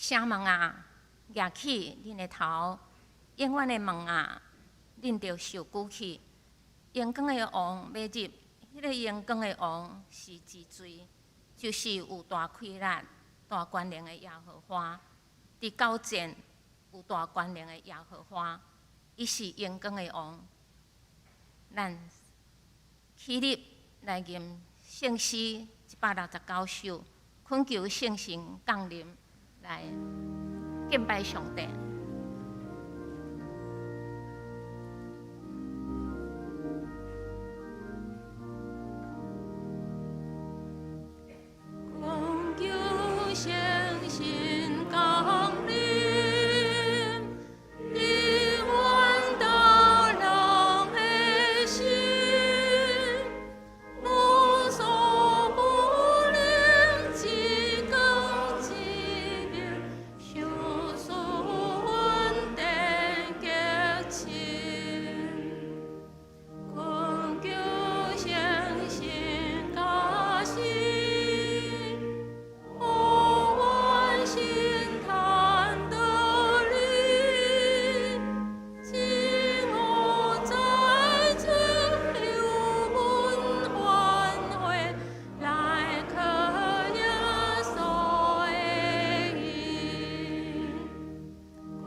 城門啊，舉起恁的頭；永遠的門啊，恁著受舉起。榮光的王欲入，彼個榮光的王是治罪，就是有大氣力、大權能的耶和華。佇交戰有大權能的耶和華，伊是榮光的王。咱起立來吟聖詩169首，懇求聖神降臨來敬拜上帝。懇求聖神降臨，佇阮兜人的心，無所不能，至高至明，賞賜恩典激情。懇求聖神加持，予阮心坦得力，真我在自由阮歡會，來靠耶穌的恩。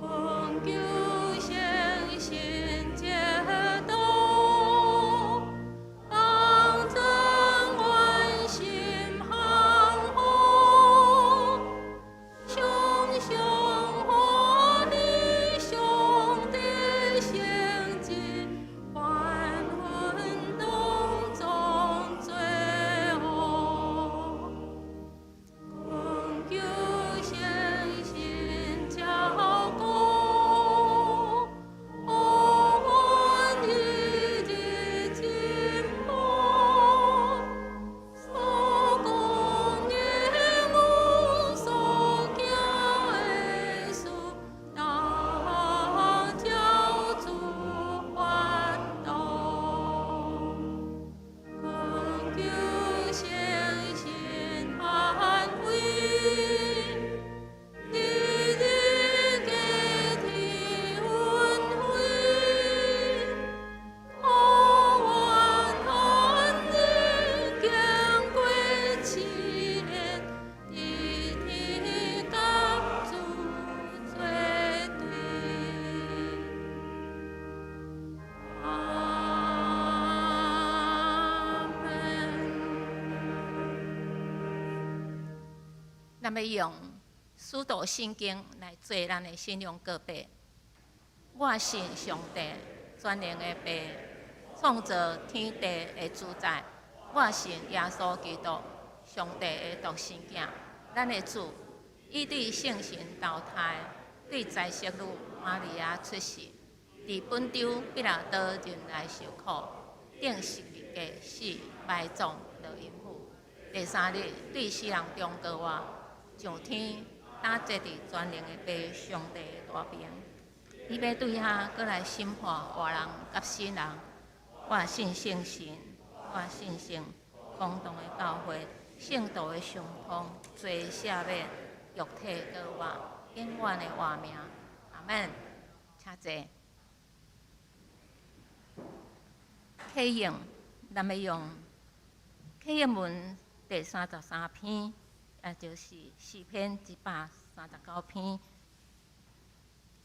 懇求聖神指導，幫助阮心行好，常常歡喜上帝聖旨，願阮當作最好。懇求聖神照顧，予阮日日進步，所講的語，所行的事，當照主法度。懇求聖神安慰，日日加添恩惠，予阮安然經過試煉，日日佮主做對。阿門。咱欲用使徒信經來做咱的信仰告白。我信上帝全能的父，創造天地的主宰。我信耶穌基督，上帝的獨生囝，咱的主，伊對聖神投胎，對財色女瑪利亞出世，佇本丟彼拉多忍耐受苦，釘十字架死，埋葬落陰府。第三日對死人中復活，上天，擔坐佇全能的父上帝的大爿。伊欲對遐閣來審判活人佮死人。我信聖神，我信聖公同的教會，聖徒的相通，罪赦免，肉體復活，永遠的活命。阿門。請坐。啟應，咱欲用啟應文第33篇，也就是詩篇139篇，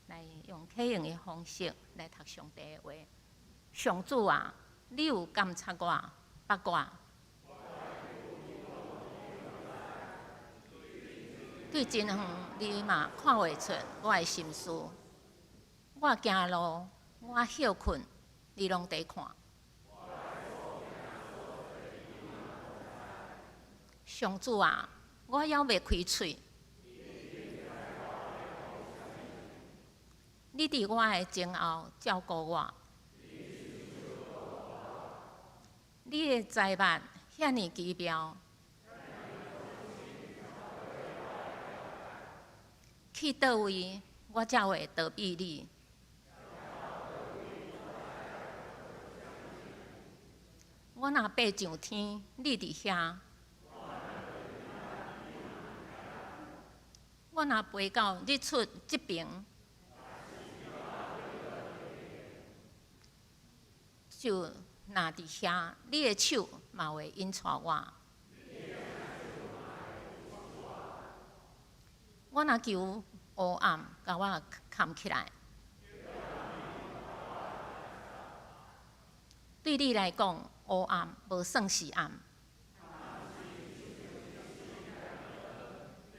來用啟應的方式來讀上帝的話。上主啊，你有監察我，捌我。對真遠，你嘛看會出我的心思。我行路，我歇睏，你攏佇看。上主啊，我猶未開喙，你佇我的前後照顧我。你的才物遐爾奇妙，去佗位我才會逃避你？我若爬上天，你佇遐；我若飛到日出這爿，就若佇遐，你的手嘛會引帶我。我若求黑暗共我崁起來，對你來講，黑暗無算是暗。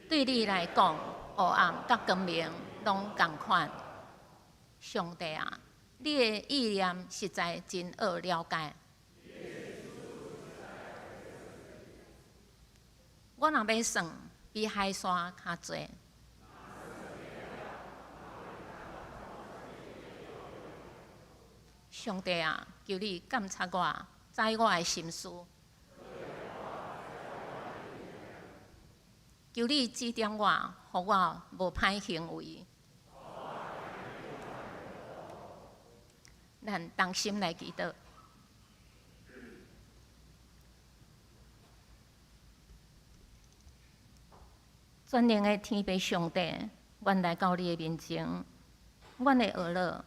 對你來講，黑暗佮光明攏仝款。上帝啊，你的意念實在真奧了解。我若欲算，比海沙較濟。上帝啊，求你監察我，知我的心思。求你指點我，予我無歹行為。咱同心來祈禱。全能的天父上帝，阮來到你的面前，阮的呵咾，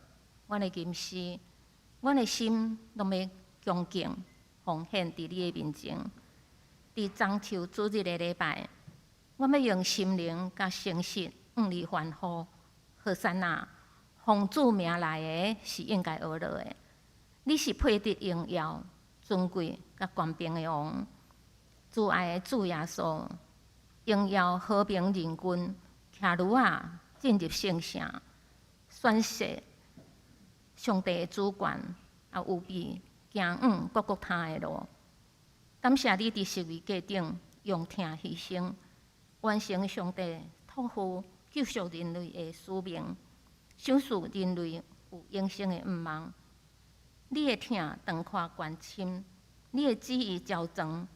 阮的吟詩，阮的心攏欲恭敬奉獻佇你的面前。佇中秋主日的禮拜，阮欲用心靈佮誠實向你歡呼，和散那，奉主名來的是應該呵咾的。你是配得榮耀、尊貴佮權柄的王，慈愛的主耶穌，榮耀和平仁君，騎驢仔進入聖城，宣示上帝的主權，也預備行往各各他的路。感謝你佇十字架頂用疼犧牲，完成上帝託付救贖人類的使命，賞賜人類有永生的盼望。你的疼長闊懸深，你的旨意周全，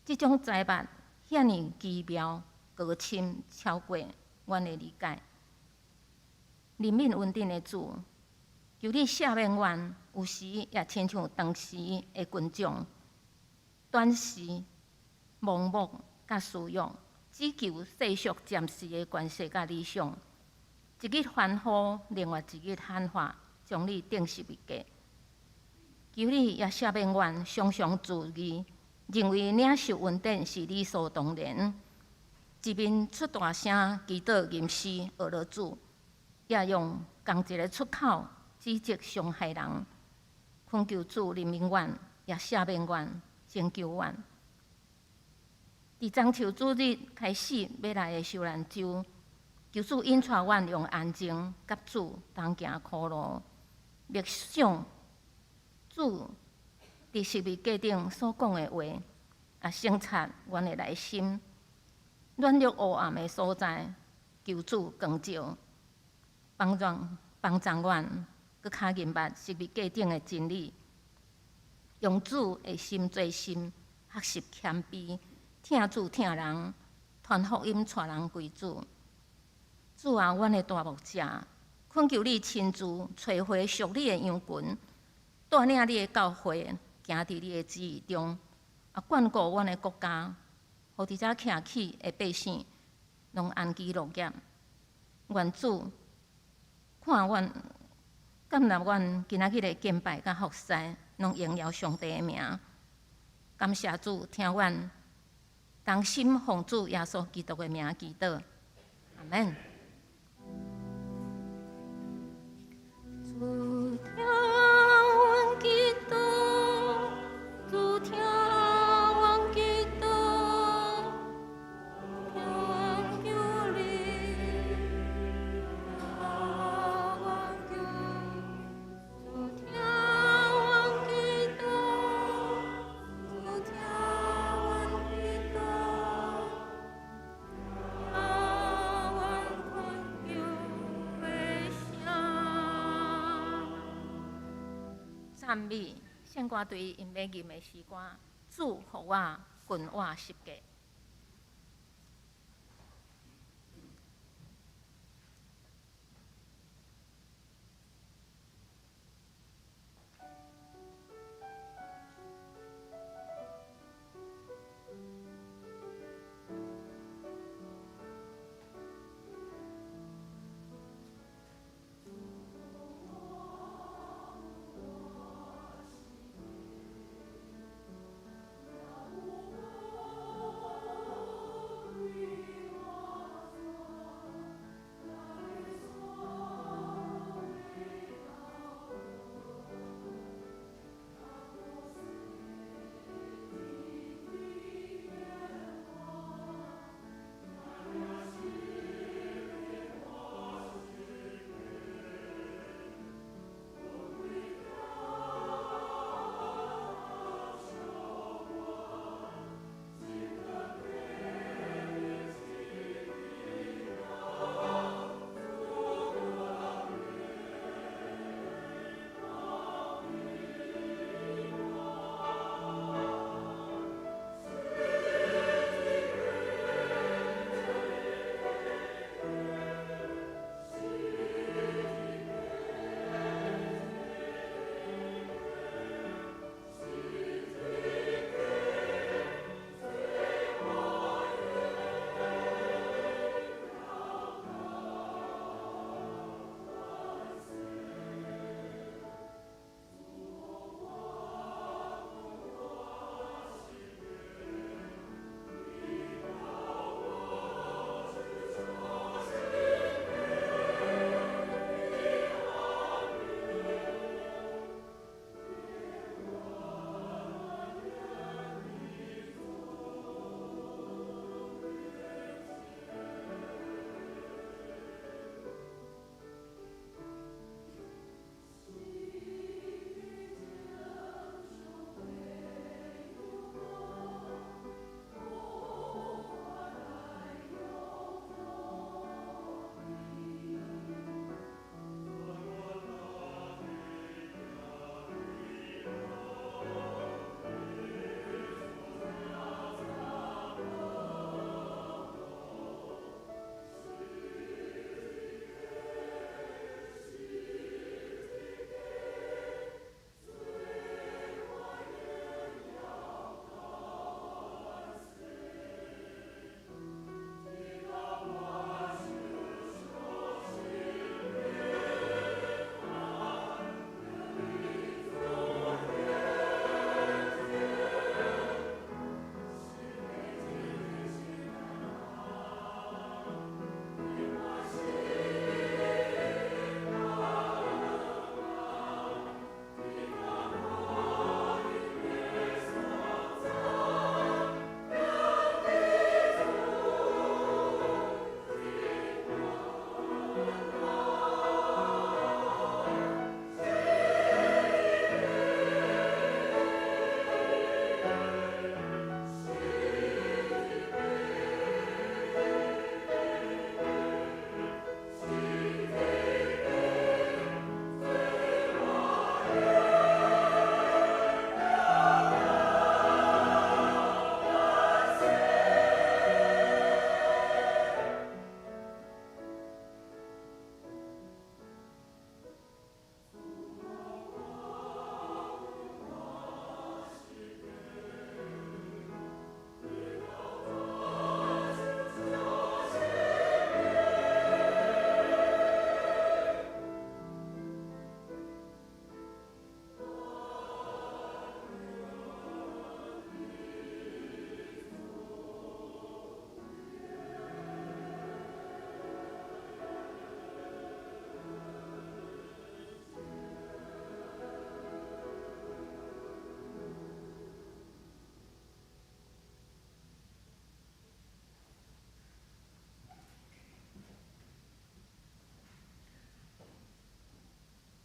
這種財物遐爾奇妙高深，超過阮的理解。憐憫恩典的主，求你赦免阮，有時也親像當時的群眾，短視、盲目佮私欲，只求世俗暫時的權勢佮理想，一日歡呼，另外一日喊話，將你釘十字架。求你也赦免阮，常常自義，認為領受恩典是理所當然，一面出大聲祈禱吟詩呵咾主，也用仝一个出口指責傷害人。懇求主憐憫阮，也赦免阮，拯救阮。佇中秋主日開始欲來的受難週，求主引帶阮用安靜佮主同行苦路，默想主佇十字架頂所講的話，也省察阮的內心。軟弱黑暗的所在，求主光照，幫助幫助阮，閣較認捌十字架頂的真理，用主的心做心，學習謙卑，疼主疼人，傳福音帶人歸主。主啊，阮的大牧者，懇求你親自揣回屬你的羊群，帶領你的教會行佇你的旨意中，啊，眷顧阮的國家，予佇遮徛起的百姓攏安居樂業。願主看阮，感納阮今仔日的敬拜佮服侍，攏榮耀上帝的名。感謝主，聽阮同心奉主耶穌基督的名祈禱，阿們。主聽阮祈禱，主聽阮祈禱，聽阮求你，聽阮求。主聽阮祈禱，主聽阮祈禱，聽阮懇求的聲。讚美聖歌隊𪜶欲吟的詩歌，主予我近活十架。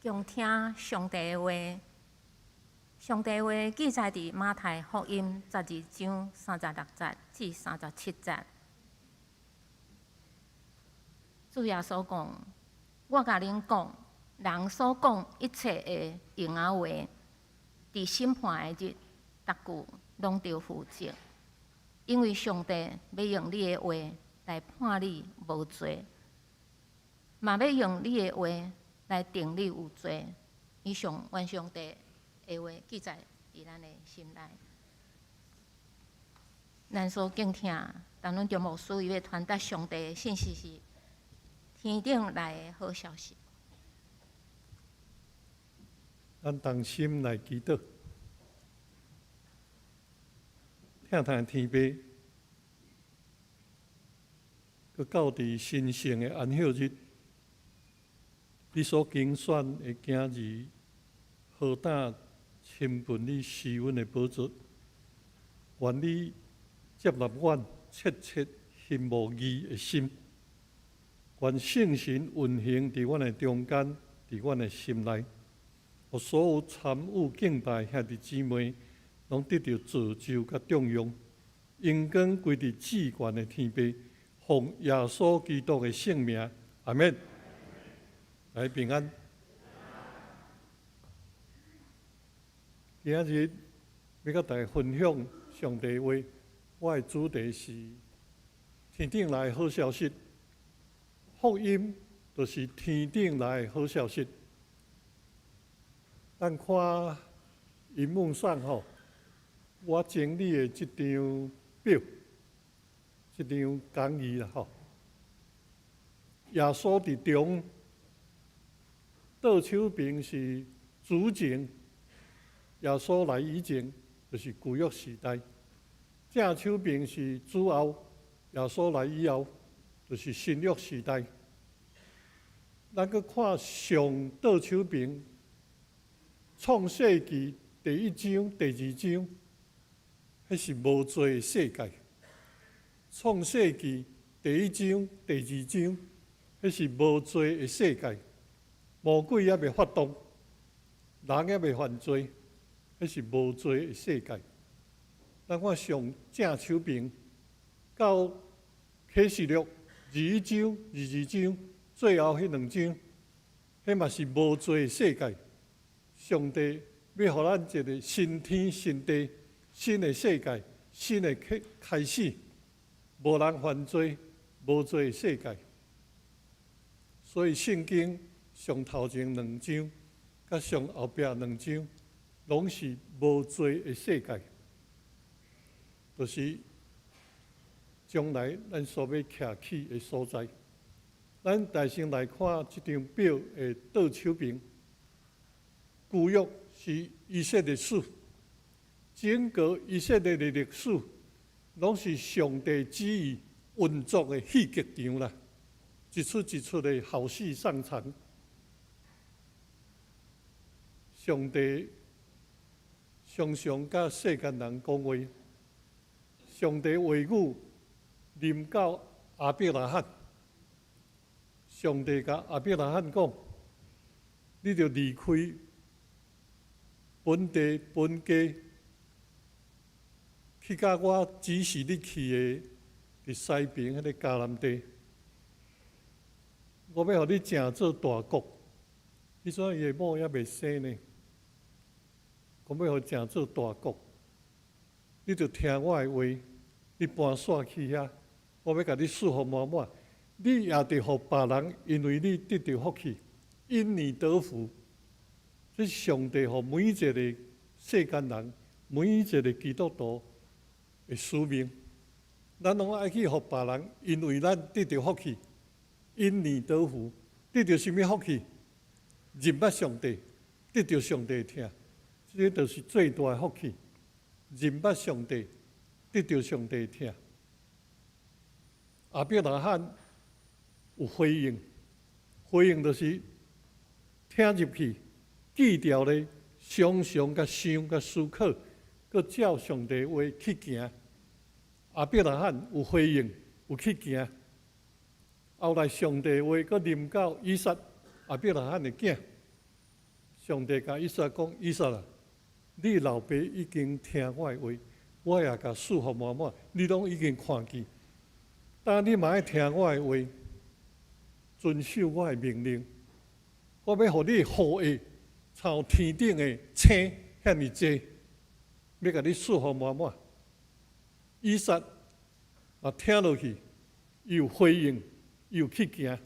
恭聽上帝的話，上帝話記載佇馬太福音12章36節至37節。主耶穌講：我共恁講，人所講一切的閒仔話，佇審判的日，逐句攏著負責，因為上帝欲用你的話來判你無罪，嘛欲用你的話來定你有罪。以上願上帝的話記載佇咱的心內。咱所敬聽，陳文忠牧師伊欲傳達上帝的信息是天頂來的好消息。咱同心來祈禱，疼痛的天父，閣到佇神聖的安息日，你所揀選的囝兒，何等親近你施恩的寶座，願你接納阮切切羨慕義的心，願聖神運行佇阮的中間，佇阮的心內，予所有參與敬拜兄弟姊妹，攏得著造就佮重用，榮光歸佇至懸的天父，奉耶穌基督的聖名，阿們。來平安。今日欲佮大家分享上帝話，我的主題是天頂來的好消息。福音就是天頂來的好消息。咱看螢幕上吼，我整理的這張表，這張講義啦吼。耶穌佇中，倒手邊是主前，耶穌來以前，就是舊約時代；正手邊是主後，耶穌來以後，就是新約時代。咱閣看上倒手邊，創世紀第一章、第二章，彼是無罪的世界。創世紀第一章、第二章，彼是無罪的世界，魔鬼猶未發動，人猶未犯罪，彼是無罪的世界。咱看上正手邊，到啟示錄21章、22章，最後彼兩章，彼嘛是無罪的世界。上帝欲予咱一個新天新地、新的世界、新的開開始，無人犯罪、無罪的世界。所以聖經上頭前兩章，佮上後壁兩章，攏是無罪的世界，就是將來咱所欲徛起的所在。咱大先來看這張表的倒手邊，舊約是以色列史，整個以色列的歷史，攏是上帝旨意運作的戲劇場啦，一齣一齣的好戲上場。上帝常常佮世間人講話，上帝話語臨到亞伯拉罕，上帝共亞伯拉罕講：你著離開本地本家，去到我指示你去的佇西邊彼个迦南地，我欲予你成做大國。彼陣伊的某猶未生呢，講欲予成做大國，你著聽我的話，你搬徙去遐，我欲共你賜福滿滿，你也著予別人因為你得著福氣，因你得福。這是上帝予每一個世間人，每一個基督徒的使命。咱攏愛去予別人，因為咱得著福氣，因你得福，得著啥物福氣？認捌上帝，得著上帝的疼，這個就是最大的福氣。認捌上帝，得著上帝的疼。亞伯拉罕有回應，回應就是聽入去，記著咧，常常共想、共思考，閣照上帝話去行。亞伯拉罕有回應，有去行。後來上帝話閣臨到以撒，亞伯拉罕的囝，上帝共以撒講：以撒啊，你老爸已經聽我的話，我也共賜福滿滿，你攏已經看見。但你嘛愛聽我的話，遵守我的命令。我欲予你後裔，親像天頂的星遐爾濟，欲共你賜福滿滿。以撒嘛聽落去，伊有回應，伊有去行。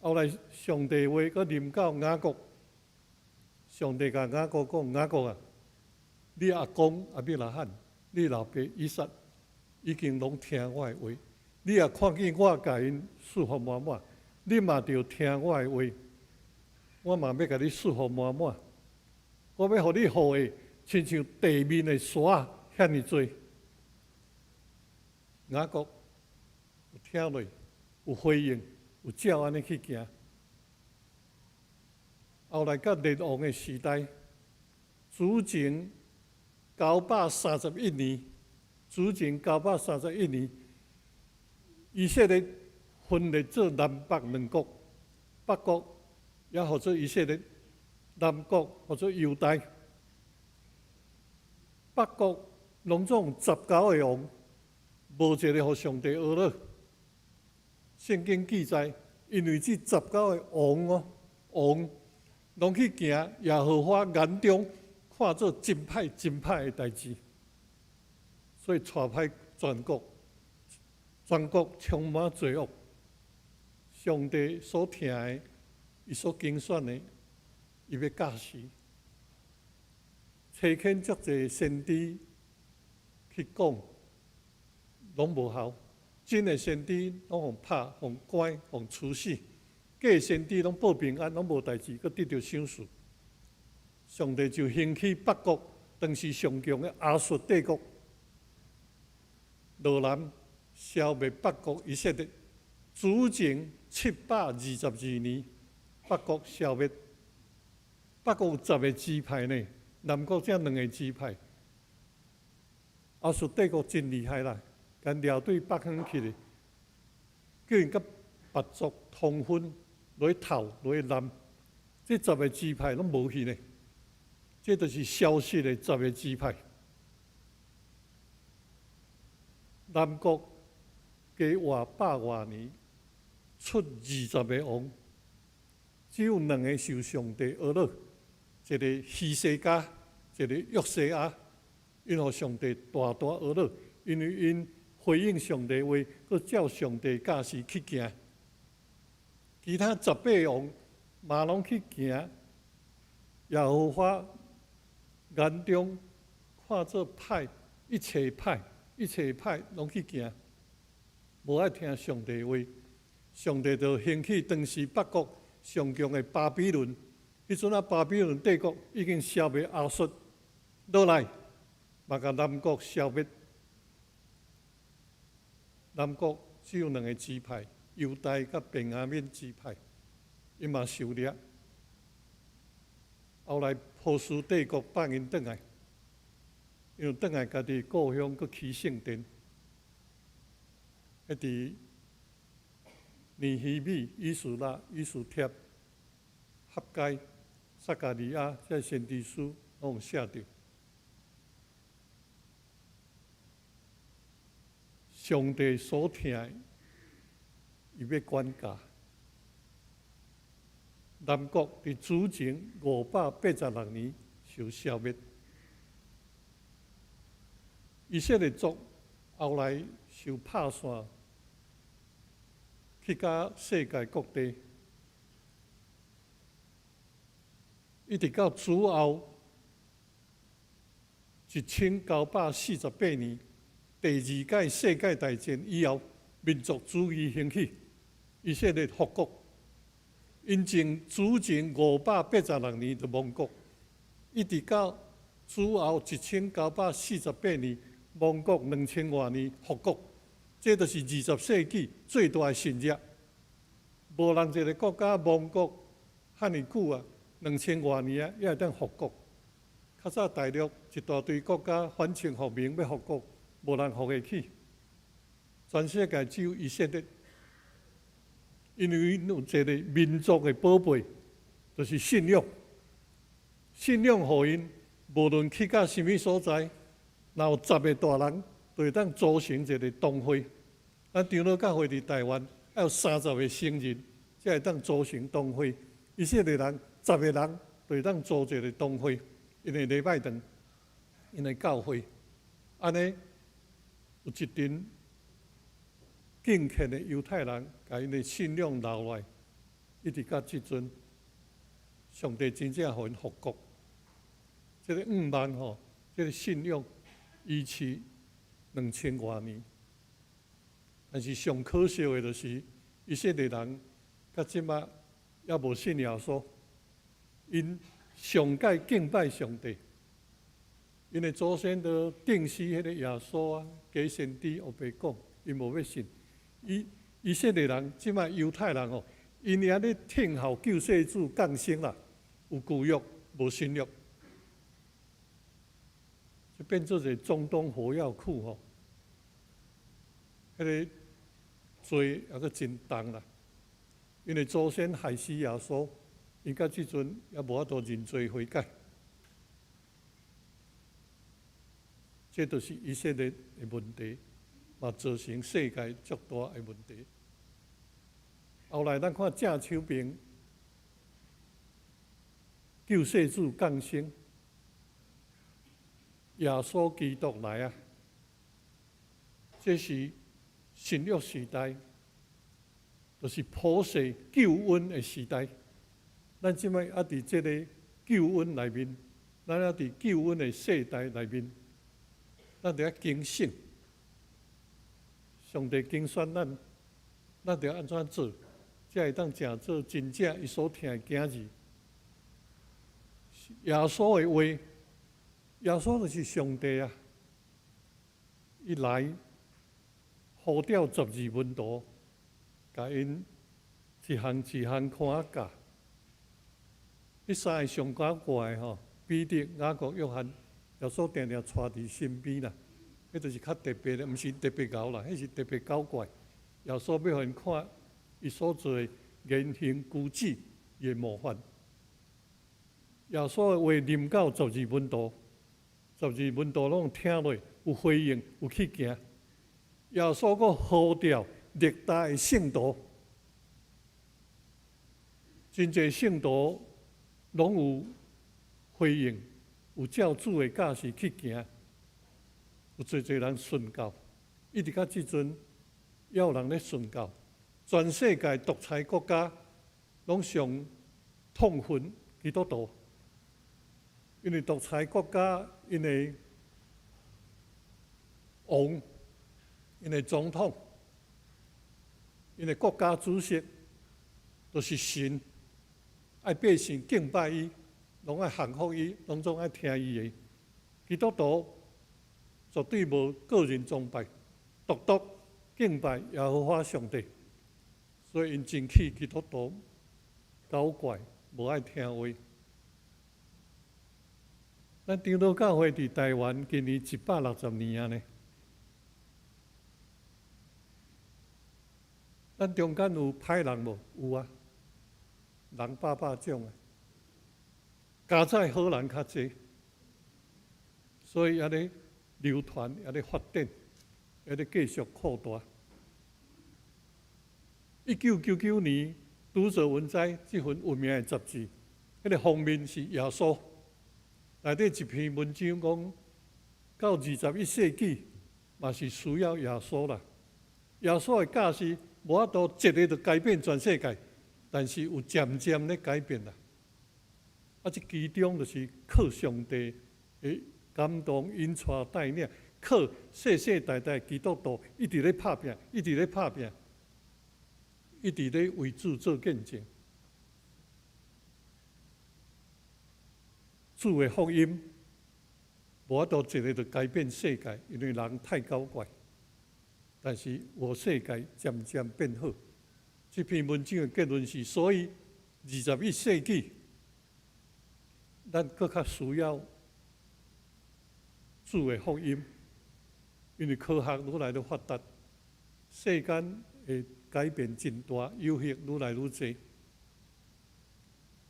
後來上帝話閣臨到雅各，上帝共雅各講：雅各啊，你阿公亞伯拉罕，你老爸以撒已經攏聽我的話，你也看見我共𪜶賜福滿滿，你嘛著聽我的話，我嘛欲共你賜福滿滿。我欲予你後裔親像地面的沙遐爾濟。雅各有聽落，有回應，有照按呢去行。後來到列王的時代，主前931年，主前九百三十一年，以色列分裂做南北兩國，北國也號做以色列，南國號做猶大。北國攏總十九個王，無一個予上帝呵咾。聖經記載，因為這十九個王哦，王攏去行耶和華眼中看做真歹真歹的代誌，所以帶歹全國，全國充滿罪惡。上帝所疼的，伊所揀選的，伊欲教示，差遣足濟先知去講，攏無效。真的先知攏予拍、予關、予處死；假先知攏報平安，攏無代誌，閣得著賞賜。上帝就興起北國，當時上強的亞述帝國，落來消滅北國以色列。主前722年，北國消滅。北國有十個支派呢，南國才兩個支派。亞述帝國真厲害啦！共掠對北方去的，叫𪜶佮別族通婚，落去偷，落去濫，這十個支派攏無去呢。這就是消失的十個支派。南國加活百外年，出20個王，只有兩個受上帝呵咾，一個希西家，一個約西亞，𪜶予上帝大大呵咾，因為𪜶回應上帝話，閣照上帝教示去行。其他18個王嘛攏去行，耶和華眼中看做歹，一切歹，一切歹攏去行，無愛聽上帝話。上帝就興起當時北國上強的巴比倫。彼陣啊，巴比倫帝國已經消滅亞述，落來嘛共南國消滅。南國只有兩個支派，猶大佮便雅憫支派，𪜶嘛受掠。後來波斯帝國放𪜶轉來，因為轉來家己故鄉閣起聖殿，彼佇尼希米、以斯拉、以斯帖、哈該、撒迦利亞這先知書攏有寫著。上帝所疼的，伊欲管教。南國佇主前586年受消滅，以色列族後來受拍散，去到世界各地，一直到主後1948年。第二屆世界大戰以後，民族主義興起，以色列復國。𪜶從主前586年就亡國，一直到主後1948年亡國2000外年復國，這就是20世紀最大的神蹟。無人一個國家亡國遐爾久啊，2000外年啊，也會當復國。較早大陸一大堆國家反清復明欲復國。無人復會起，全世界只有以色列，因為𪜶有一個民族的寶貝，就是信仰。信仰予𪜶，無論去到啥物所在，若有十个大人，就會當組成一个堂會。咱長老教會佇台灣，愛有30个成人，才會當組成堂會。以色列人十个人，就會當組一个堂會，𪜶的禮拜堂，𪜶的教會。按呢，有一陣敬虔的猶太人，共𪜶的信仰留落來，一直到這陣，上帝真正予𪜶復國。這个五萬吼，這个信仰維持2000外年。但是上可惜的，就是以色列人到這馬猶無信耶穌，𪜶上蓋敬拜上帝，𪜶的祖先都釘死彼个耶穌啊，假先知烏白講，𪜶無欲信。以色列人這馬猶太人吼，𪜶也咧聽候救世主降生啦，有舊約無新約，就變做一个中東火藥庫吼，彼个罪猶閣真重啦。𪜶的祖先害死耶穌，𪜶到這陣猶無法度認罪悔改。這就是以色列的問題，嘛造成世界足大的問題。後來咱看正手邊救世主降生，耶穌基督來啊！這是新約時代，就是普世救恩的時代。咱這擺猶佇這个救恩內面，咱猶佇救恩的世代內面，咱著愛警醒。上帝揀選咱，咱著按怎做，才會當成做真正伊所疼的囝兒。耶穌的話，耶穌就是上帝啊！伊來呼召12門徒，共𪜶一項一項看啊教。彼三个上古怪的吼，彼得、雅各、約翰，耶穌定定帶佇身邊啦。彼就是較特別的，毋是特別𠢕啦，彼是特別古怪。耶穌欲予𪜶看，伊所做的言行舉止，伊的模範。耶穌的話臨到十二門徒，十二門徒攏聽落有回應，有去行。耶穌閣呼召歷代的聖徒，真濟聖徒攏有回應，有照主的教示去行，有濟濟人殉教，一直到這陣，猶有人咧殉教。全世界獨裁國家攏上痛恨基督徒，因為獨裁國家𪜶的王、𪜶的總統、𪜶的國家主席都是神，愛百姓敬拜伊，攏愛降服伊，攏總愛聽伊的。基督徒絕對無個人崇拜，獨獨敬拜耶和華上帝，所以𪜶真氣基督徒搞怪，無愛聽話。咱長老教會佇台灣今年160年啊呢。咱中間有歹人無？有啊，人百百種啊。加載好人較濟，所以猶咧流傳，猶咧發展，猶咧繼續擴大。1999年，讀者文摘這份有名的雜誌，彼個封面是耶穌，內底一篇文章講，到21世紀嘛是需要耶穌啦。耶穌的教示無法度一个就改變全世界，但是有漸漸咧改變啦。啊，這其中就是靠上帝的感動、引帶帶領，靠世世代代基督徒一直咧拍拚，一直咧拍拚，一直咧為主做見證。主的福音無法度一个就改變世界，因為人太古怪。但是有世界漸漸變好。這篇文章的結論是：所以21世紀，咱閣較需要主的福音，因為科學愈來愈發達，世間的改變真大，誘惑愈來愈濟，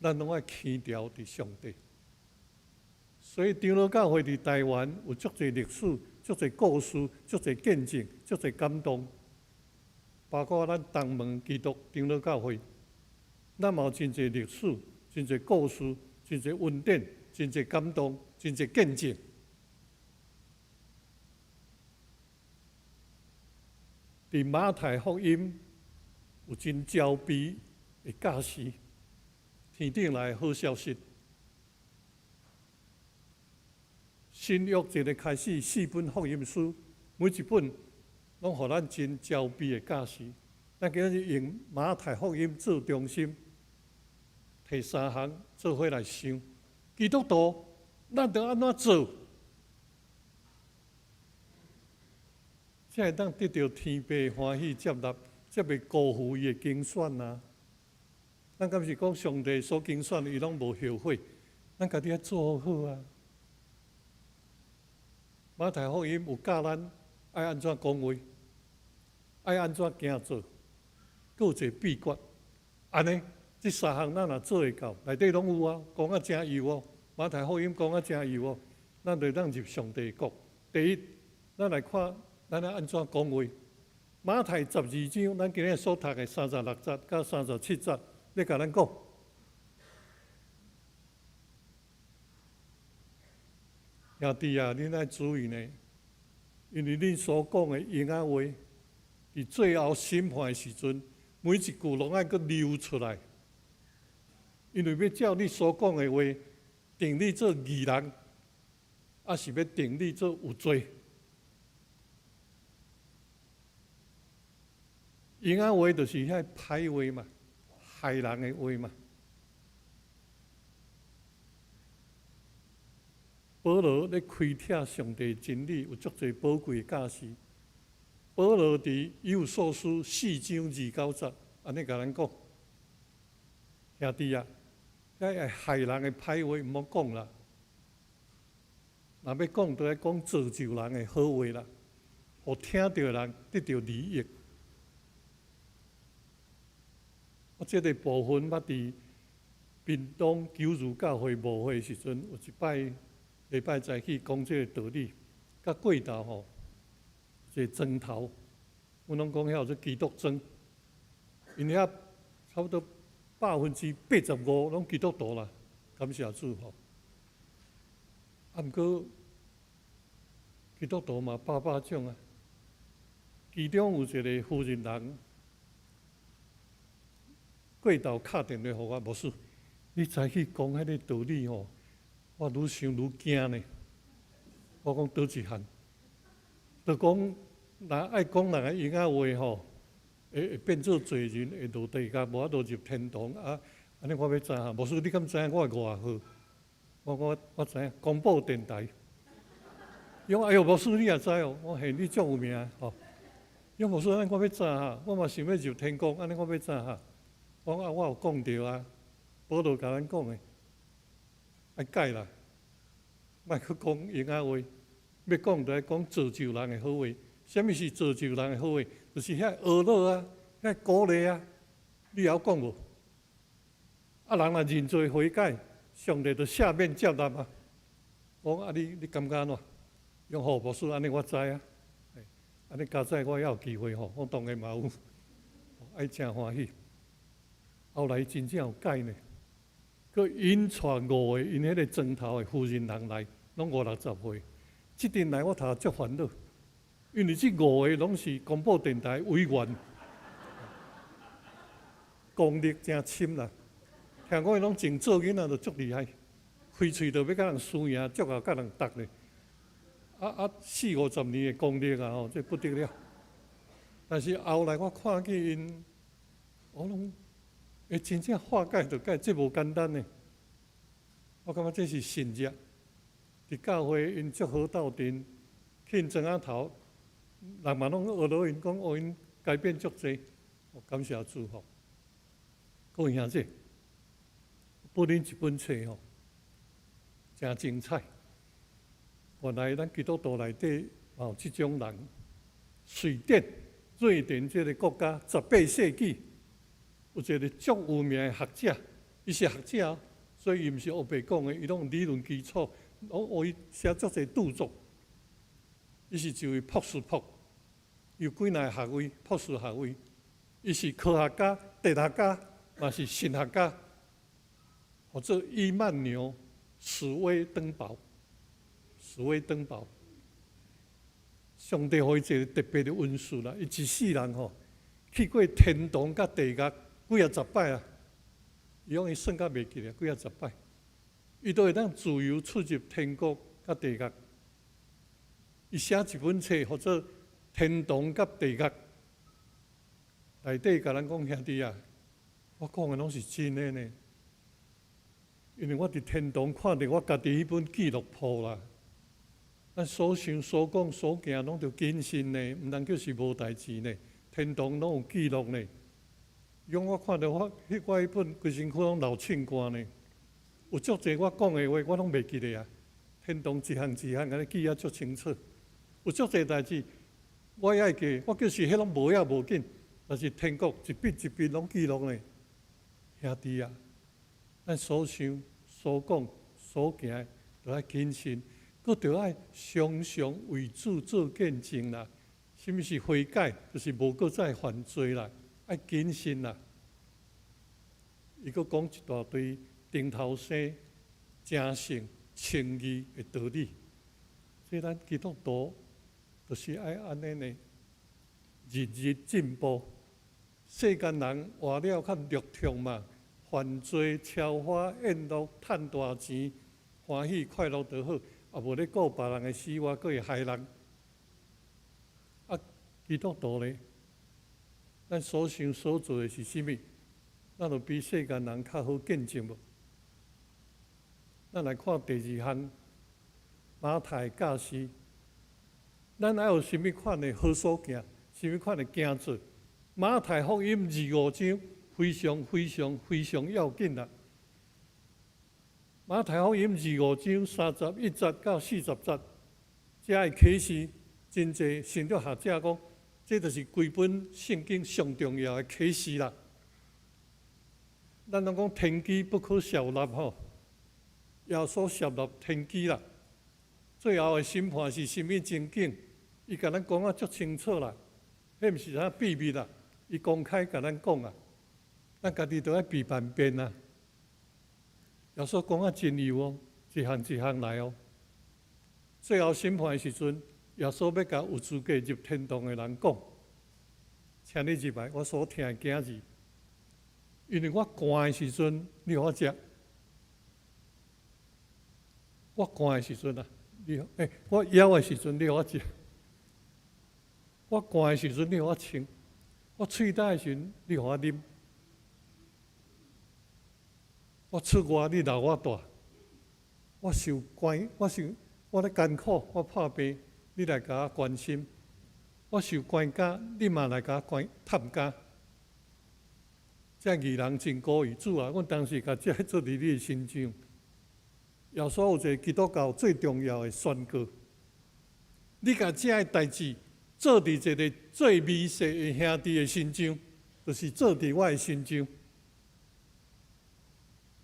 咱攏愛牽牢佇上帝。所以長老教會佇台灣有足濟歷史、足濟故事、足濟見證、足濟感動。包括咱東門基督長老教會，咱嘛有真濟歷史、真濟故事、真濟恩典、真濟感動、真濟見證。佇馬太福音有真招悲的教示，天頂來的好消息。新約一个開始，四本福音書，每一本攏予咱真招悲的教示。咱今日用馬太福音做中心，提三項做伙來想。基督徒，咱著按怎做，才會當得著天父歡喜接納，才袂辜負伊的揀選啊！咱敢是講上帝所揀選，伊攏無後悔，咱家己愛做好啊！馬太福音有教咱愛按怎講話，愛按怎行做，閣有一个秘訣。按呢，這三項咱若做會到，內底攏有啊，講啊誠幼哦。馬太福音講啊誠幼哦，咱就當入上帝國。第一，咱來看咱愛按怎講話。馬太12章，咱今日所讀的36節佮37節，咧共咱講。兄弟啊，恁愛注意呢，因為恁所講的閒仔話，佇最後審判的時陣，每一句攏愛閣流出來。因為欲照你所講的話，定你做義人，抑是欲定你做有罪。閒仔話就是遐歹話嘛，害人的話嘛。保羅咧開拓上帝真理，有足濟寶貴的教示。保羅佇以弗所書4章2到9節，按呢共咱講：兄弟啊，遐會害人的歹話毋好講啦。若欲講，就愛講造就人的好話啦，予聽著的人得著利益。我這个部分捌佇屏東求如教會牧會的時陣，有一擺禮拜早起講這个道理，佮過頭吼，一個莊頭，阮攏講遐有做基督莊，𪜶遐差不多85%攏基督徒啦，感謝主吼。啊，毋過基督徒嘛百百種啊，其中有一個負責人過頭敲電話予我，牧師，你早起講彼个道理吼，我愈想愈驚呢。我講佗一項？就講若愛講人的閒仔話吼，會變做罪人，會落地獄，無法度入天堂啊！按呢我欲知影，牧師你敢知影我會偌號？我講我知影，廣播電臺。伊講哎喲，牧師你也知哦？我講嘿，你足有名吼。伊講牧師，按呢我欲怎哈？我嘛想欲入天國，按呢我欲怎哈？我講啊，我有講著啊，保羅共咱講的，愛改啦，莫閣講閒仔話，欲講就愛講造就人的好話。啥物是造就人的好話？就是遐呵咾啊，遐鼓勵啊，你會曉講無？啊，人若認罪悔改，上帝就赦免接納啊。我講啊，你感覺按怎？伊講好，牧師按呢我知啊。按呢佳哉我猶有機會吼，我當然嘛有，愛誠歡喜。後來真正有改呢，閣引帶五個𪜶彼个莊頭的負責人來，攏五六十歲。這陣來我頭足煩惱，因為這五個攏是廣播電臺委員，功力誠深啦。聽講伊攏從做囡仔就足厲害，開喙就欲共人輸贏，足會共人鬥咧。啊啊，四五十年的功力啊吼，這不得了。但是後來我看見𪜶，我攏會真正化解就解，這無簡單呢。我感覺這是神跡。佇教會𪜶足好鬥陣，去𪜶莊仔頭，人嘛攏呵咾𪜶講，哦𪜶改變足濟，感謝主吼。各位兄弟，報恁一本冊吼，誠精彩。原來咱基督徒內底嘛有這種人。瑞典，瑞典這个國家，18世紀有一个足有名的學者，伊是學者，所以伊毋是烏白講的，伊攏有理論基礎，攏予伊寫足濟著作。伊是一位博士博，有幾若个學位，博士學位。伊是科學家、哲學家，嘛是神學家，號做伊曼紐史威登堡。史威登堡，上帝予伊一個特別的恩賜啦。伊一世人吼，去過天堂佮地獄幾仔十擺啊！伊講伊算甲袂記得幾仔十擺，伊都會當自由出入天國佮地獄。伊寫一本冊，號做《天堂佮地獄》，內底共咱講，兄弟啊，我講的攏是真的呢。因為我佇天堂看著我家己彼本記錄簿啦。咱所想、所講、所行，攏著謹慎呢，毋通叫是無代誌呢。天堂攏有記錄呢。伊講我看著我彼我彼本規身軀攏流凊汗呢。有足濟我講的話，我攏袂記得啊。天堂一項一項按呢記啊足清楚。有足濟代誌，我也會記，我就是彼攏無也無緊，但是天國一筆一筆攏記錄呢。兄弟啊，咱所想、所講、所行的，都愛謹慎。閣著愛常常為主做見證啦。啥物是悔改？就是無閣再犯罪啦，愛謹慎啦。伊閣講一大堆頂頭生、成聖、稱義的道理。這咱基督徒就是愛按呢呢，日日進步。世間人活了較肉痛嘛，犯罪、超花、宴樂、趁大錢、歡喜快樂就好。也無咧顧別人的死活，閣會害人。啊，基督徒咧，咱所想所做的是啥物？咱有比世間人較好見證無？咱來看第二項，馬太教示，咱愛有啥物款的好所行，啥物款的行做？馬太福音25章非常非常非常要緊啦。馬太福音25章31節到40節，這个啟示真濟神學學者講，這就是規本聖經上重要的啟示啦。咱攏講天機不可泄露吼，耶穌泄露天機啦。最後的審判是啥物情景？伊共咱講啊足清楚啦，彼毋是啥秘密啦，伊公開共咱講啊，咱家己都愛備萬變啊。耶穌講啊真幼哦，一項一項來哦。最後審判的時陣，耶穌欲共有資格入天堂的人講，請你入來，我所疼的囝兒。因為我寒的時陣，你予我食；我寒的時陣啊，你欸，我枵的時陣，你予我食；我寒的時陣，你予我穿；我喙焦的時陣，你予我啉；我出外，你留我蹛；我受關，我受我咧艱苦，我破病，你來共我關心；我受關監，你嘛來共我關探監。這義人真古意，主啊！阮當時共這做佇你的身上。耶穌有一個基督教最重要的宣告：你共這个代誌做佇一個最微細的兄弟的身上，就是做佇我的身上。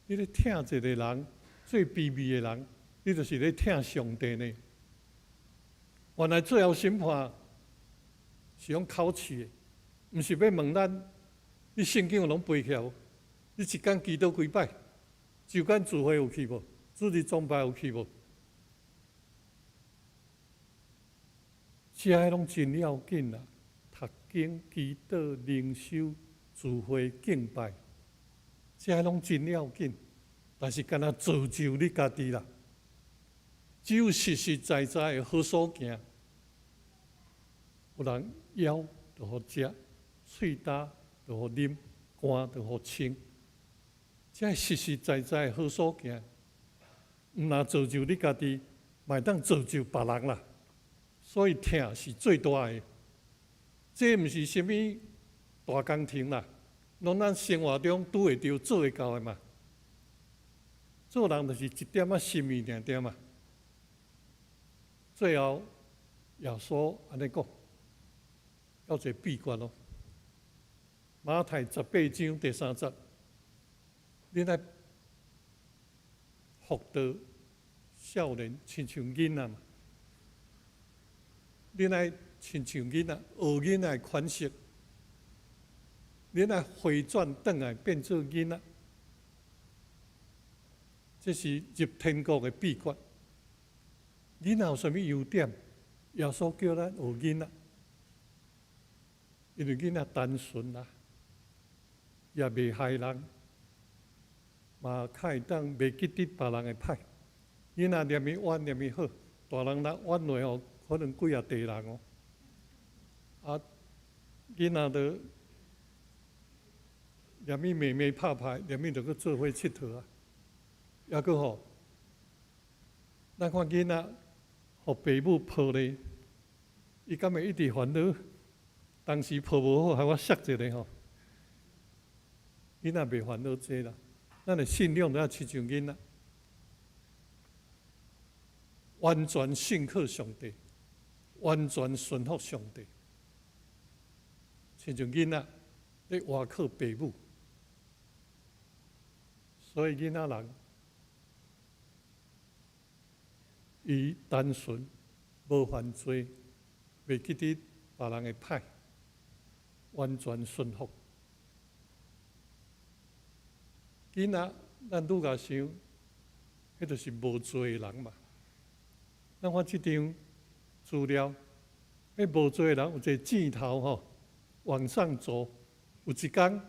你咧疼一個人，最卑微的人，你就是咧疼上帝呢。原來最後審判是用考試的，毋是欲問咱。你聖經有攏背起來無？你一工祈禱幾擺？週間聚會有去無？主日崇拜有去無？這个攏真要緊啦！讀經、祈禱、靈修、聚會、敬拜，這个攏真要緊。但是干焦造就你家己啦，只有實實在在的好所行。有人枵就予食，喙焦就予啉，寒就予穿，這實實在在的好所行，毋若造就你家己，嘛會當造就別人啦。所以疼是最大的，這毋是啥物大工程啦，攏咱生活中拄會著做會到的嘛。做人就是一點仔心意爾爾嘛。最後耶穌按呢講，有一個秘訣咯。馬太18章第3節，恁愛福道少年，親像囡仔嘛。恁愛親像囡仔，學囡仔的款式，恁愛回轉轉來變做囡仔，這是入天國的秘訣。囡仔有啥物優點？耶穌叫咱學囡仔，因為囡仔單純啦，也袂害人，嘛較會當袂記得別人的歹。囡仔念伊冤念伊好，大人若冤落吼，可能幾仔地人哦。啊，囡仔就念伊罵罵拍拍，念伊就閣做伙𨑨迌啊。抑閣吼，咱看囡仔，予爸母抱咧，伊敢會一直煩惱？當時抱無好，予我摔一下吼。囡仔袂煩惱這啦，咱的信仰都愛親像囡仔，完全信靠上帝，完全順服上帝，親像囡仔咧倚靠爸母，所以囡仔人伊單純，無犯罪，袂記得別人的歹，完全順服。囡仔，咱愈共想，彼就是無罪的人嘛。咱看這張資料，彼無罪的人有一個箭頭吼，往上走，有一工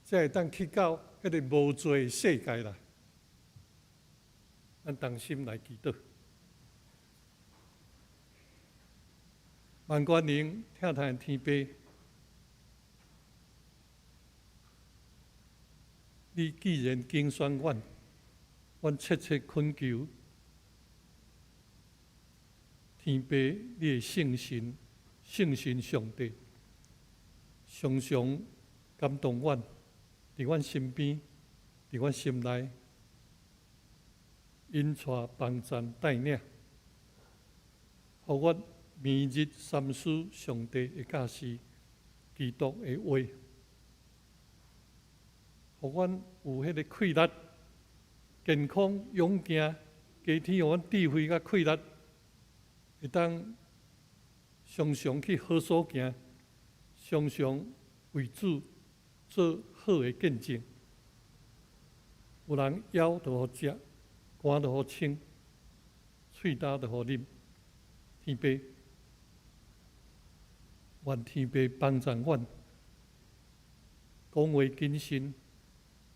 才會當去到彼個無罪的世界啦。咱同心來祈禱。萬軍靈疼痛的天父，你既然揀選阮，阮切切懇求天父，你的聖神，聖神上帝，常常感動阮，佇阮身邊，佇阮心內，引帶幫贊帶領，予阮每日三思上帝的教示，基督的話，予阮有彼个氣力、健康、勇健，加添予阮智慧佮氣力，會當常常去好所行，常常為主做好的見證。有人枵就予食，乾就予穿，喙焦就予啉。天父，願天父幫助阮，講話謹慎，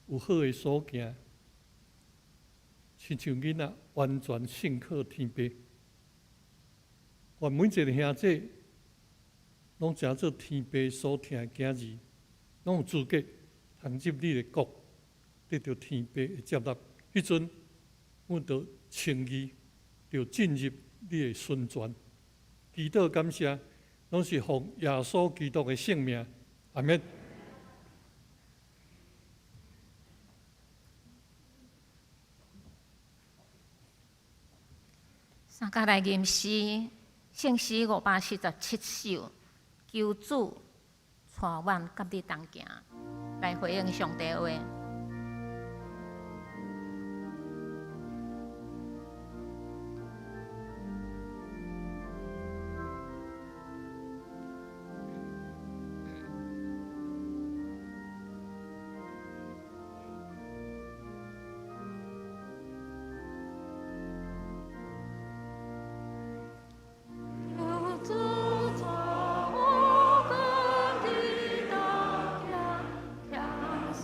有好的所行，親像囡仔完全信靠天父。願每一个兄弟攏成做天父所疼的囝兒，攏有資格通入你的國，得著天父的接納。彼陣，阮就稱義，就進入你的孫權。祈禱感謝，攏是奉耶穌基督的聖名，阿們。三佮來吟詩，聖詩547首，求主帶阮佮你同行，來回應上帝話。求主帶我佮你同行，謙遜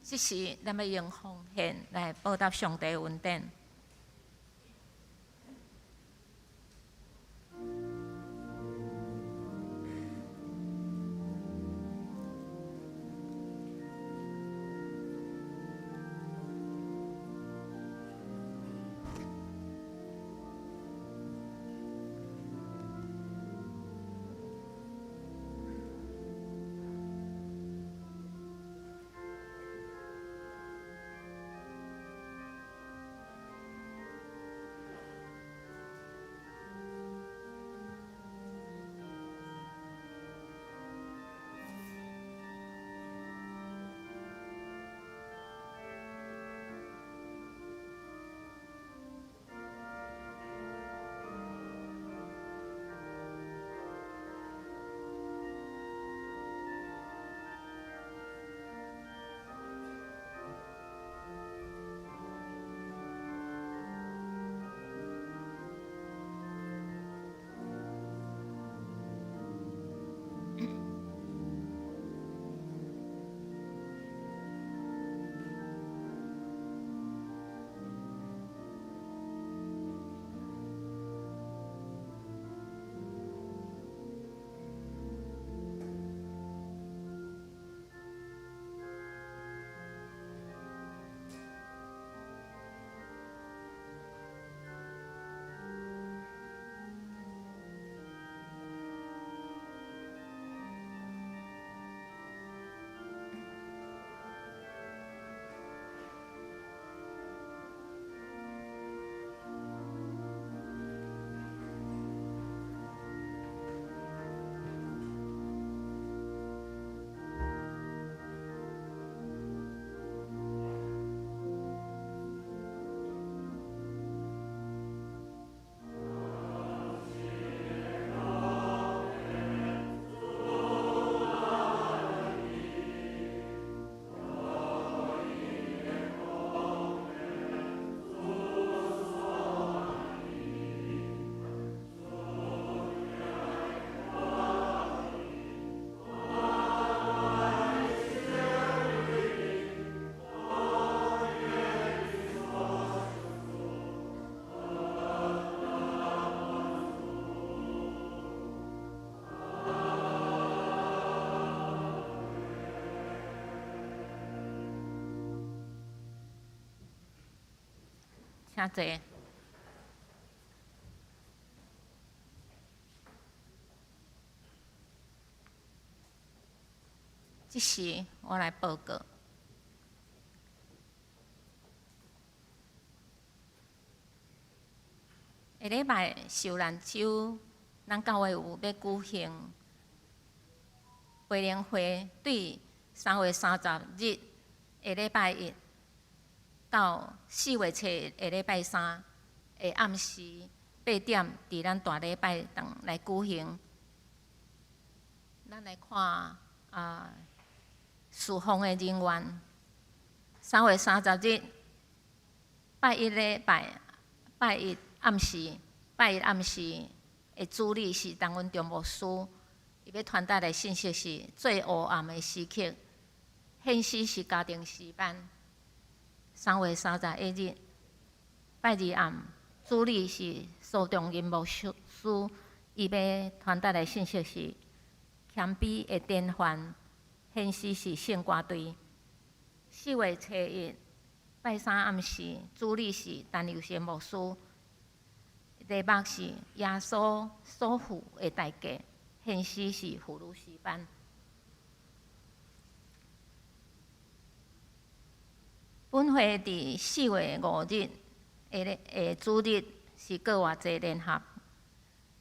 這時，咱欲用奉獻來報答上帝恩典。請坐。這時我來報告。下禮拜受難週，咱教會有欲舉行培靈會，對3月30日下禮拜一到4月7日下禮拜三的暗時8點，佇咱大禮拜堂來舉行。咱來看啊，事奉的人員，3月30日拜一禮拜拜一暗時，拜一暗時的主禮是陳文忠牧師，伊欲傳達的信息是最黑暗的時刻，現時是家庭詩班。3月31日拜二暗，主禮是蘇中仁牧師，伊欲傳達的信息是謙卑的典範，現時是聖歌隊。4月7日拜三暗時，主禮是陳佑成牧師，題目是耶穌所付的代價，現時是婦女詩班。本會佇4月5日的主日是閣活節聯合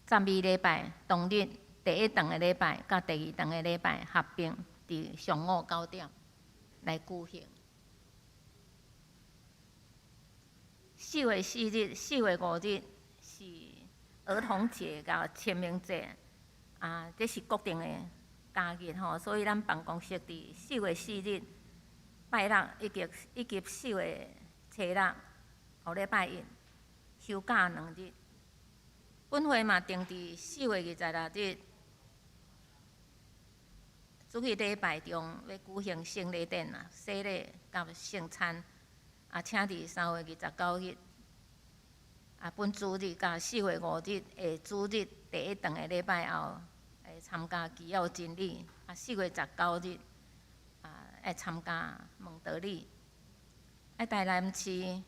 讚美禮拜，當日第一堂的禮拜佮第二堂的禮拜合併佇上午9點來舉行。4月4日、4月5日是兒童節佮清明節，啊，這是國定的假日吼，所以咱辦公室佇四月四日拜六以及4月7日後禮拜一休假2日。本會嘛定佇4月26日主日禮拜中欲舉行聖禮典啊，洗禮佮聖餐，啊，請佇3月29日，啊，本主日佮4月5日下主日第一頓的禮拜後，會參加基要真理，啊，4月19日啊，愛參加蒙德利，啊，台南市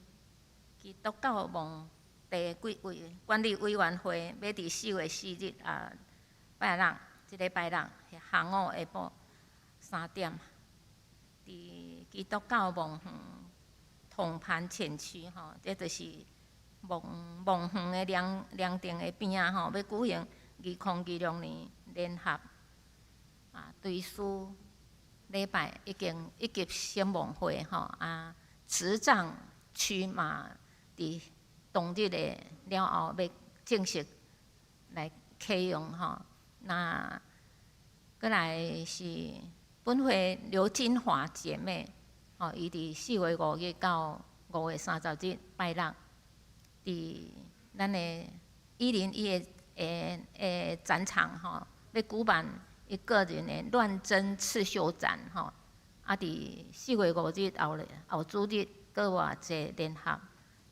基督教墓地管理委員會欲佇4月4日啊，拜六，這个拜六下午下晡3點，佇基督教墓園統盤前區吼，這就是墓園的涼亭的邊仔吼，欲舉行2026年聯合啊追思禮拜以及聖望會吼啊，慈藏區嘛佇當日的了後，欲正式來啟用吼。那閣來是本會劉金華姐妹，吼，伊佇4月5日到5月30日拜六，佇咱的101的展場吼，欲舉辦伊個人的亂針刺繡展吼。啊，佇四月五日後主日，閣偌濟聯合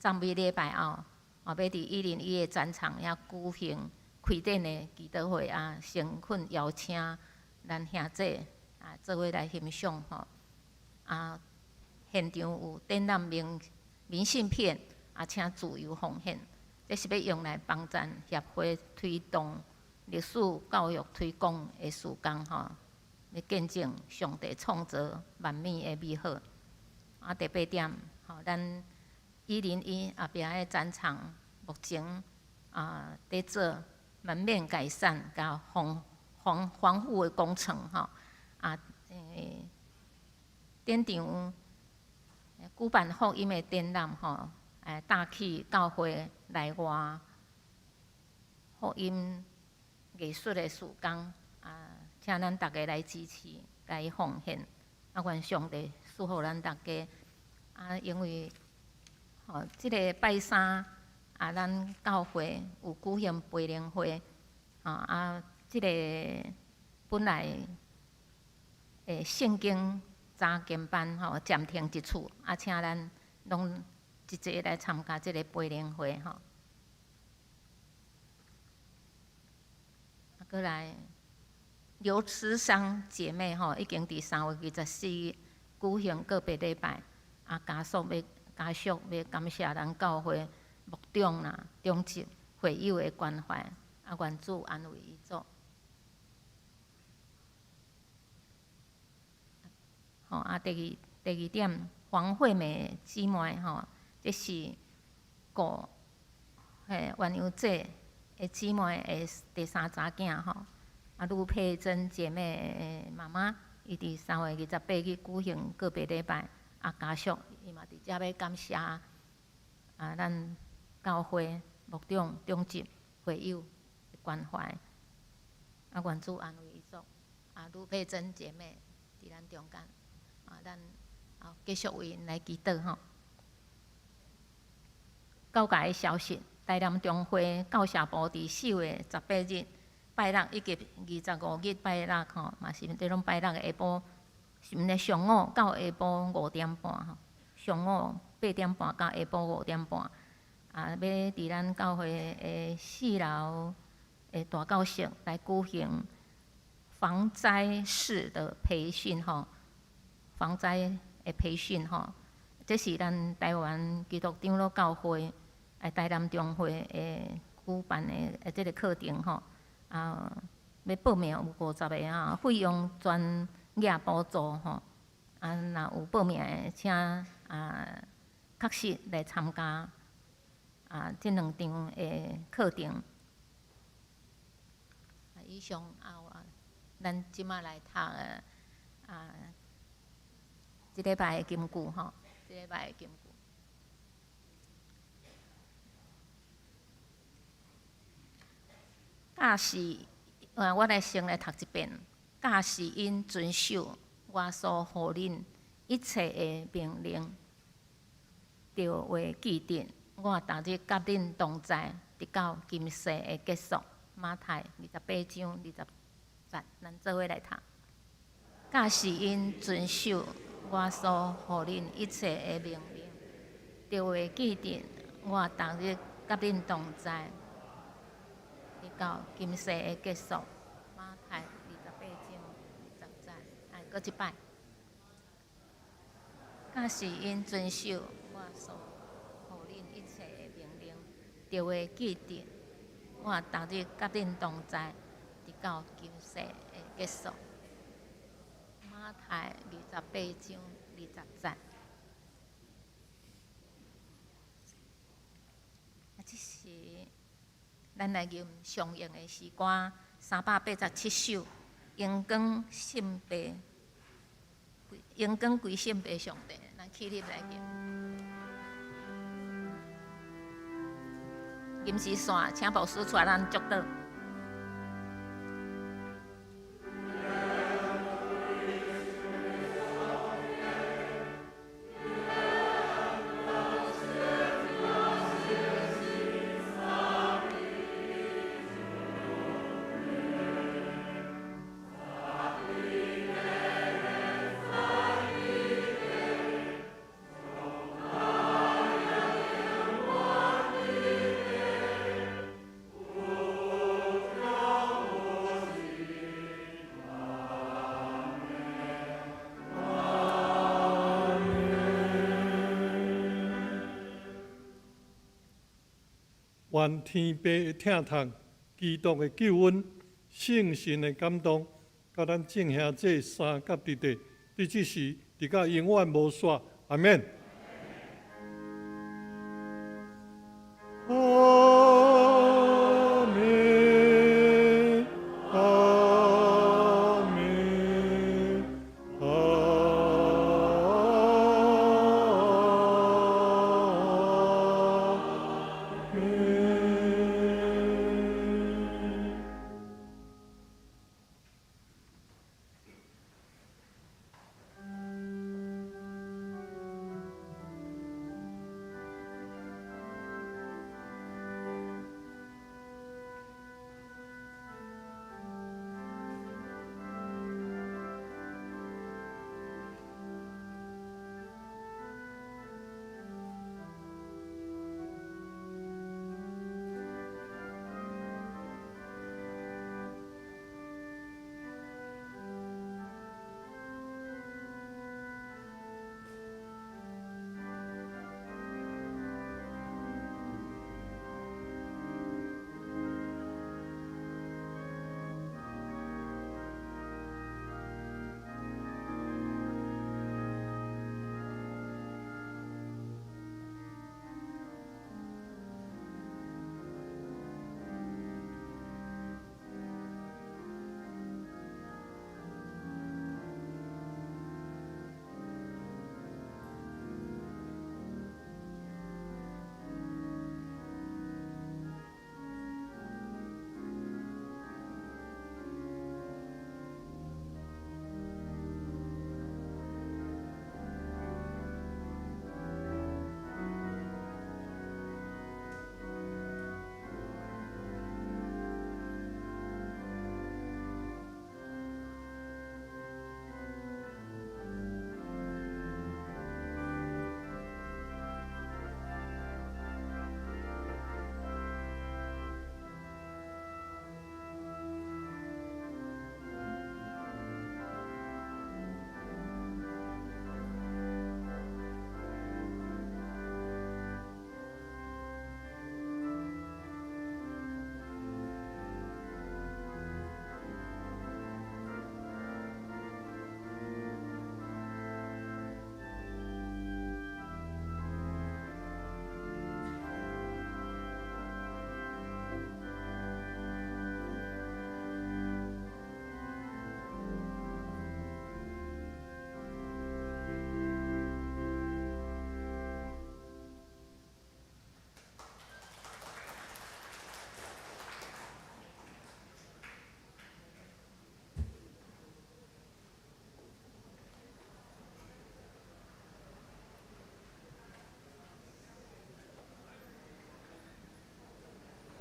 讚美禮拜後，啊，欲佇一零一的展場遐舉行開展的祈禱會啊，誠懇邀請咱兄弟啊，做伙來欣賞吼。啊，現場有展覽明信片，啊，請自由奉獻，這是欲用來幫贊協會推動歷史教育推廣的事工吼，欲見證上帝創造萬物的美好。啊，第八點，吼，咱一零一後壁的展場目前啊，佇做門面改善佮防護的工程吼，啊，展場舉辦福音的展覽吼，搭起教會內外福音藝術的事工，啊，請咱逐家來支持，共伊奉獻，啊，願上帝賜福咱逐家。啊，因為吼，這个拜三啊，咱教會有舉行培靈會，啊，這个本來的聖經查經班吼暫停一次，啊，請咱攏一齊來參加這个培靈會吼。啊，閣來劉慈桑姐妹吼，已經佇3月24日舉行告別禮拜，啊，家屬欲感謝咱教會牧長啦、長執、會友的關懷，啊，願主安慰遺族。吼，啊，第二點，黃惠美姊妹吼，這是顧嘿鸳鸯姐的姊妹的第三查囝吼。啊，呂佩珍姐妹的媽媽，伊佇3月28日舉行告別禮拜，啊，家屬伊嘛佇遮欲感謝啊，咱教會牧長、長執、會友的關懷，啊，願主安慰遺族。啊，呂佩珍姐妹佇咱中間。啊，咱啊繼續為𪜶來祈禱吼。教界的消息，台南中會教社部佇4月18日拜六以及25日拜六吼，嘛是這攏拜六的下晡，是毋是上午到下晡5點半吼？上午8點半到下晡五點半，啊，欲佇咱教會的四樓的大教室來舉行防災士的培訓吼。防災的培訓吼，這是咱台灣基督長老教會台南中會的舉辦的這个課程吼。啊，欲報名有50個啊，費用全額補助吼。啊，若有報名的，請啊確實來參加啊這兩場的課程。以上啊，咱這馬來讀啊。這禮拜的金句吼，這禮拜的金句。假使，我來先來讀一遍。假使𪜶遵守我所予恁一切的命令，就會記得我逐日佮恁同在，直到今世的結束。馬太28章20節，咱做伙來讀。假使𪜶遵守我所予恁一切的命令，就會記得我逐日佮恁同在，直到今世的結束。馬太28章20節，來，閣一擺。假使𪜶遵守我所予恁一切的命令，就會記得我逐日佮恁同在，直到今世的結束。馬太28章20節。啊，這時咱來吟常用的詩歌387首，榮光聖父，榮光歸聖父上帝，咱起立來吟。吟詩散，請牧師帶咱祝禱。願天父的疼痛、基督的救恩、聖神的感動，佮咱眾兄弟三甲弟弟，佇這時，直到永遠無煞。阿們。